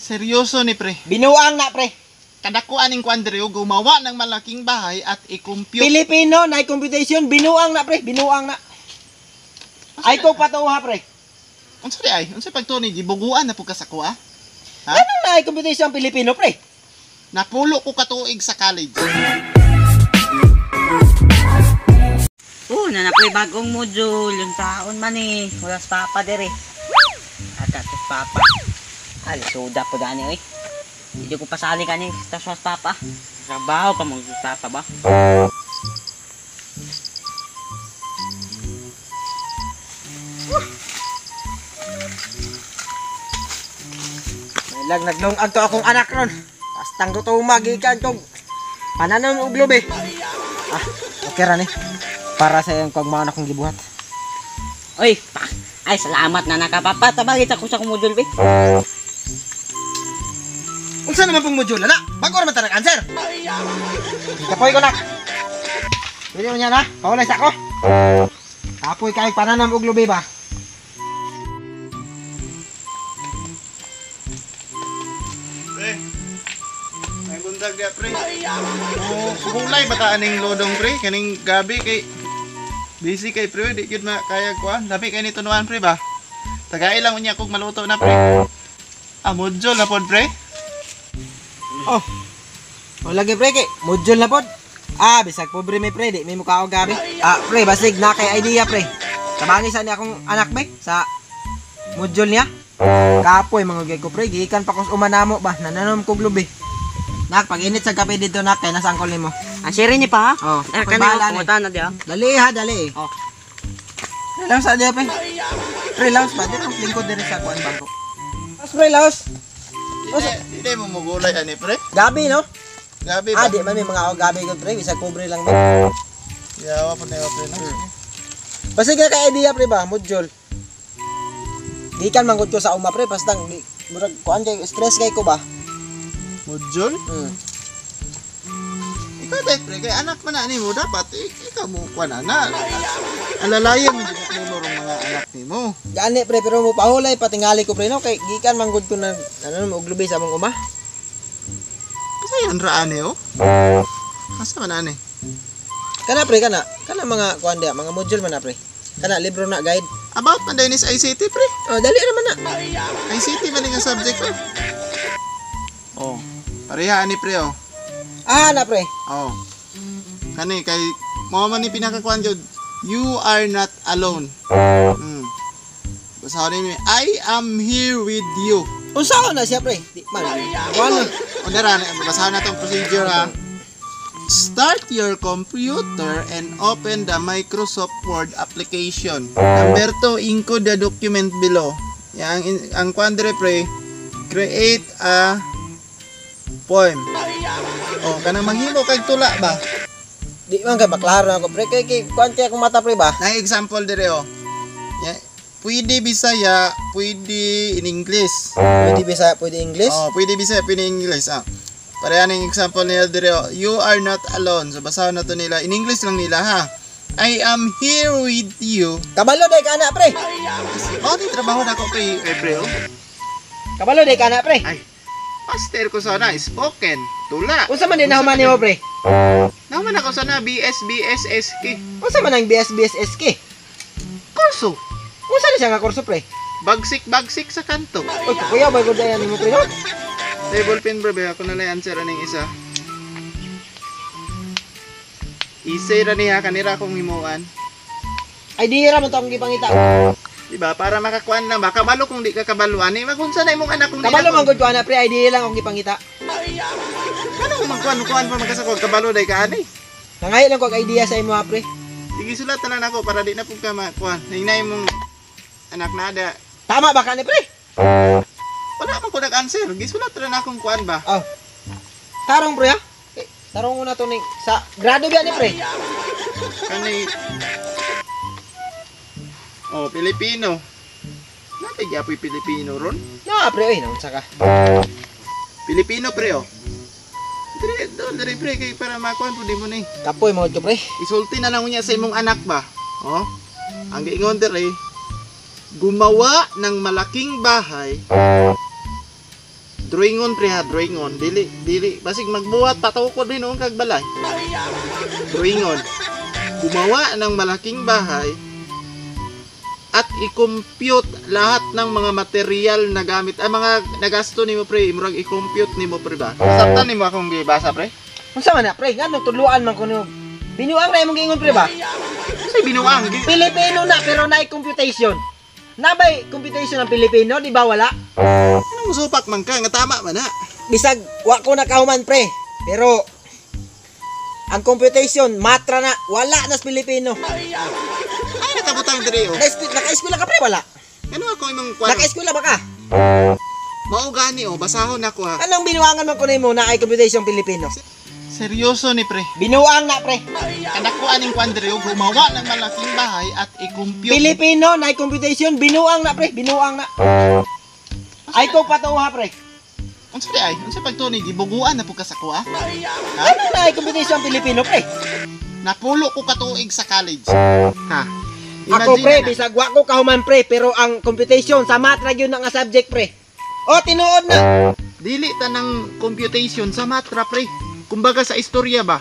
Seryoso ni, pre. Binuang na, pre. Kadakuan ning kuan diri, oh, gumawa ng malaking bahay at i-compute. Pilipino na computation, binuang na, pre, binuang na. Ay ko patuha, pre. Unsa di ay? Unsa pagtuo ni gibuguan na pud ka sa kuha? Ha? Anong na computation ang Pilipino, pre? Napulo ko katuig sa college. Oh, nanapoy bagong module. Yung taon man eh. Wala sa papa dere. Ata, tas papa. Ah, lisuda po dani oy. Hindi ko pasali kani tas sa papa. Trabaho pa mo sa papa ba? May lag naglungag to akong anak ron. Bastang gutuma gikan kog pananon og lubi. Ah, okay ra ni. Para sa iyong kog maon akong gibuhat. Oy, pa. Ay, salamat na nakapapa. Tabagit ako sa akong module be. Unsa naman pong module na? Bago ra man ta nag-answer. Kapoy ko nak. Pwede mo niya na? Paulay sa ako. Kapoy kay pananom og lubi ba? Pre. Ay buntag dia, pre. Oh, gulay ba ta aning lodong, pre? Kaning gabi kay busy kay pre, di gyud makaya kuan. Labi kay ni tunuan, pre, ba? Tagay lang unya kog maluto na, pre. Ah, module na pod, pre. Oh. O lagi, pre, kay module na pod. Ah, bisag pobre mi, pre, di may mukha og gabi. Ah, pre, basig na kay idea, pre. Tabangi sa ni akong anak be sa module niya. Kapoy mga gay ko, pre, gikan pa ko sa uma namo ba, nananom kog lubi. Nak, pag init sa kape dito, nak, kay nasa angkol nimo. Ang siri ni pa ha? Oh, Ah, ako'y kani bahala ni. kumuta na diya. Dali ha, dali. Oh. Pre, laos sa diya, pre. Pre, laos ba? Dito lingkod diri sa kuan bangko. Laos, pre, laos. Di di mo mugulay ani, pre. Gabi, no? Gabi ba? Ah, di man may mga og gabi ko, pre, bisag pobre lang ba. Yawa po na yawa, pre. No? Basig na kay idea, pre, ba, module. Gikan man gud ko sa uma, pre, bastang di murag kuan kay stress kay ko ba. Module? Ikaw dahil, pre, kay anak man na nimo dapat ikaw mo kuan ana. Alalayan mo jud nimo rong mga anak nimo. Gani, pre, pero mo pahulay patingali ko, pre, no, kay gikan man gud ko na ano mo og lubi sa among uma. Kasayan ra ani oh. Asa man ani? Kana, pre, kana. Kana mga kuan diya, mga module man na, pre. Kana libro na guide. About man din is ICT, pre. Oh, dali naman na. ICT man nga subject, pre. Oh. Pareha ani, pre, oh. Ah, na, pre. Oh. Kani kay mao man ni pinakakuan jud. You are not alone. Basahon ni, I am here with you. Unsaon na siya, pre? Di man. Kuan na. O dara, basahon na tong procedure ha. Start your computer and open the Microsoft Word application. Number 2, include the document below. Yang ang kuan dire, pre, create a poem. Oh, kanang maghimo kag tula ba? Di man kay maklaro ako, pre, kay kuan kay akong mata, pre, ba. Na example dire oh. Ya, pwede Bisaya, pwede in English. Pwede Bisaya, pwede English. Oh, pwede Bisaya, pwede English. Ah. Pareha ng example nila dire oh. You are not alone. So basahon na to nila. In English lang nila ha. I am here with you. Kabalo day ka na, pre. Oh, di trabaho na ko pre, eh, pre oh. Kabalo day ka na, pre. Ay. Master ko sana spoken. Tula. Unsa man din nahuman nimo, pre? Nahuman ako sana BSBSSK. Unsa man ang BSBSSK? Kurso. Unsa ni siya nga kurso, pre? Bagsik-bagsik sa kanto. Oy, kuya ba gud ayan nimo, pre, no? Table pin, bro, ba? Ako na lang answer aning isa. Easy ra niya kanira akong himuan. Ay di ra man to akong gipangita. Diba? Para makakuan na ba? Kabalo kung di ka kabaluan. Eh, magunsa na imong anak kung di Kabalo na man gud ko ana, pre, ay di lang akong gipangita. Ano kung magkuan-kuan pa magkasakog? Kabalo day ka ani. Nangayo lang ko og idea sa imo, ha, pre. Sige, sulat na lang ako para di na pud ka makuan. Hinay imong anak na ada. Tama ba ka ni, pre? Wala man ko nag-answer. Gisulat ra na akong kuan ba? Oh. Tarong, pre, ha? Eh, tarong una to ni sa grado ba ni, pre? Kani. Oh, Pilipino. Natay gyapoy Pilipino ron. Na, pre, oy, naunsa ka? Pilipino, pre, oh. Dire, doon, dire, pre, kay para makuan pud mo ni. Kapoy mo ko, pre. Isulti na lang niya sa imong anak ba? Oh. Ang giingon dire, gumawa ng malaking bahay Drawingon pre ha, drawingon. Dili, dili basig magbuhat patukod din noon kag balay. Drawingon. Gumawa ng malaking bahay at i-compute lahat ng mga material na gamit ay mga nagasto nimo pre, murag i-compute nimo pre ba. Sabtan nimo akong gibasa pre. Unsa man na pre? Nganong tudluan man ko nimo? Binuang na imong giingon pre ba? Kasi binuang. Pilipino na pero naay computation. Nabay computation ang Pilipino, di ba wala? Anong supak man ka nga tama man na. Bisag wa ko nakahuman pre, pero ang computation matra na wala na sa Pilipino. Ay nakabutang diri oh. Naka-eskwela ka pre wala? Ano ako imong kuan? Naka-eskwela ba ka? Mao gani oh, basahon ako ha. Anong binuangan man ko nimo na ay computation Pilipino? Seryoso ni pre. Binuang na pre. Anak ko aning kuan diri oh, gumawa ng malaking bahay at i-compute. Pilipino na ay computation, binuang na pre, binuang na. Ay ko patuha pre. Unsa di ay? Unsa pagtuni gibuguan na pud ka sa kuha? Ha? Ano na ay computation ang Pilipino pre? Napulo ko katuig sa college. Ha? Ako Imagine pre, na. bisag wa ko kahuman pre, pero ang computation sa math ra gyud na nga subject pre. O tinuod na. Dili ta ng computation sa matra pre. Kumbaga sa istorya ba?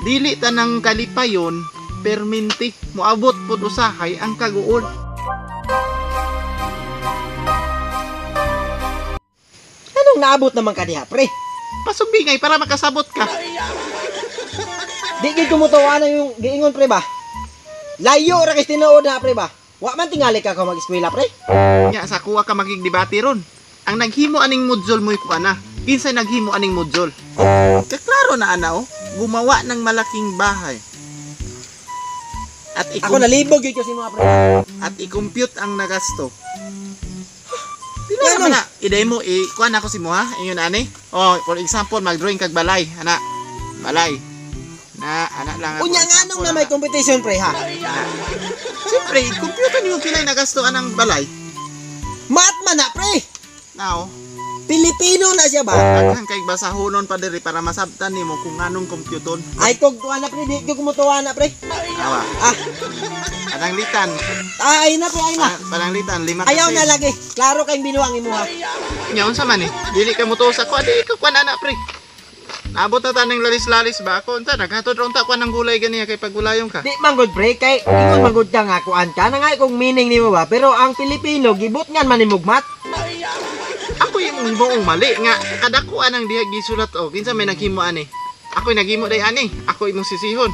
Dili ta ng kalipayon perminti moabot pud usahay ang kaguol. Anong naabot naman ka diha pre? Pasumbingay para makasabot ka. Di gyud kumutuwa na yung giingon pre ba? Layo ra kay tinuod na pre ba? Wa man tingali ka ko mag-eskwela pre. Nya sa kuha ka magigdebate ron. Ang naghimo aning module mo'y kuha na. Kinsay naghimo aning module? Kaklaro na ana oh. Gumawa ng malaking bahay. At Ako nalibog gyud ko sa mga pre. At i-compute ang nagasto. Pila Ano? naman na, iday mo, i-kuha na ako si Moha, ingon ani. Oh, for example, mag-drawing kag balay, ana. Balay. Na, ana lang. Unya for nga example, nung na may ana. computation pre ha. Siyempre, i-compute niyo pilay nagasto anang balay. Math man na pre. Now, Pilipino na siya ba? daghan kay basahonon pa diri para masabtan nimo kung anong kompyuton. Ay kog tuwa na pre, di gyud kumutuwa na pre. Awa. Ah, Pananglitan. ay na pre, ay na. Pananglitan, lima ka Ayaw sis. na lagi. Klaro kayong binuang imuha. Nya unsa man eh? Dili ka mutuo sa ko, adi ikaw kuan ana pre. Naabot na tanang lalis-lalis ba ako? Unta naghatod ra unta kuan ng gulay ganiya kay pagulayong ka. Di man gud pre kay ingon man gud ka nga kuan ka na nga kung meaning nimo ba, pero ang Pilipino gibot ngan man nimog math. Ako yung buong mali nga kadakuan ang diha gisulat o kinsa may naghimo ani. Ako'y naghimo day ani, ako imong sisihon.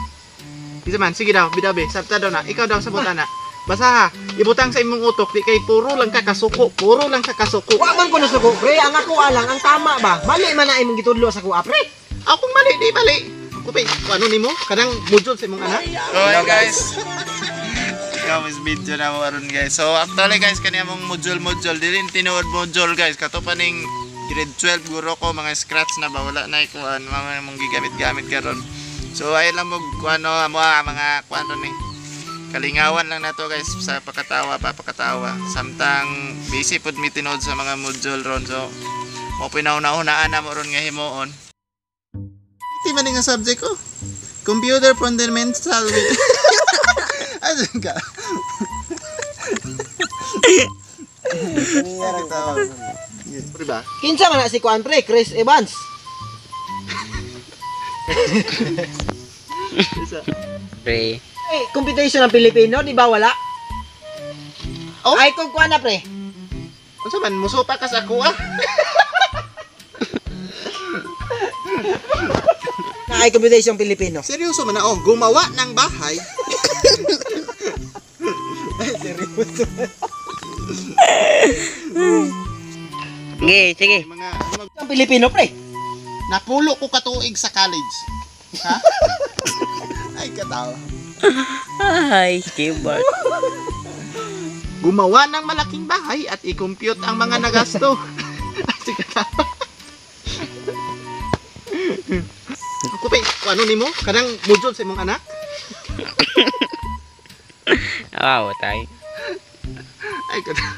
Kinsa man, sige daw, bidabe, sabta daw na, ikaw daw sabot ana. Basta ha, ibutang sa imong utok di kay puro lang ka kasuko, puro lang ka kasuko. Wa man ko nasuko pre, ang ako alang ang tama ba? Mali man na imong gitudlo sa kuha pre. Ako kung mali, di mali. Ako pa, kung ano nimo? Kanang module sa imong anak? So, guys. Ikaw is video na mo aron guys. So actually guys, kani among module dili tinuod module guys. Kato pa ning grade 12 guro ko mga scratch na ba wala na ikuan mga mong gigamit-gamit karon. So ay lang mo kuano amo mga kuan ron eh. Kalingawan lang nato guys sa pakatawa pa pakatawa. Samtang busy pud mi tinuod sa mga module ron. So mo pinauna-unaan na mo ron nga himuon. Iti man nga subject ko. Computer fundamental. Ano ka? Diba? Kinsa man na si kuan pre, Chris Evans. Pre. Eh, computation ang Pilipino, di ba wala? Oh? Ay kog kuan na pre. Unsa man musupa ka sa ako ah? Na ay computation Pilipino. Seryoso man na oh, gumawa ng bahay. Seryoso. Sige, sige. Mga Ang Pilipino pre. napulo ko katuig sa college. Ha? Ay katawa. Ay, keyboard. Gumawa ng malaking bahay at i-compute ang mga nagasto. Ay, sige katawa. Ako pa, kung ano nimo? Kanang module sa imong anak? Wow, tay. Ay, katawa.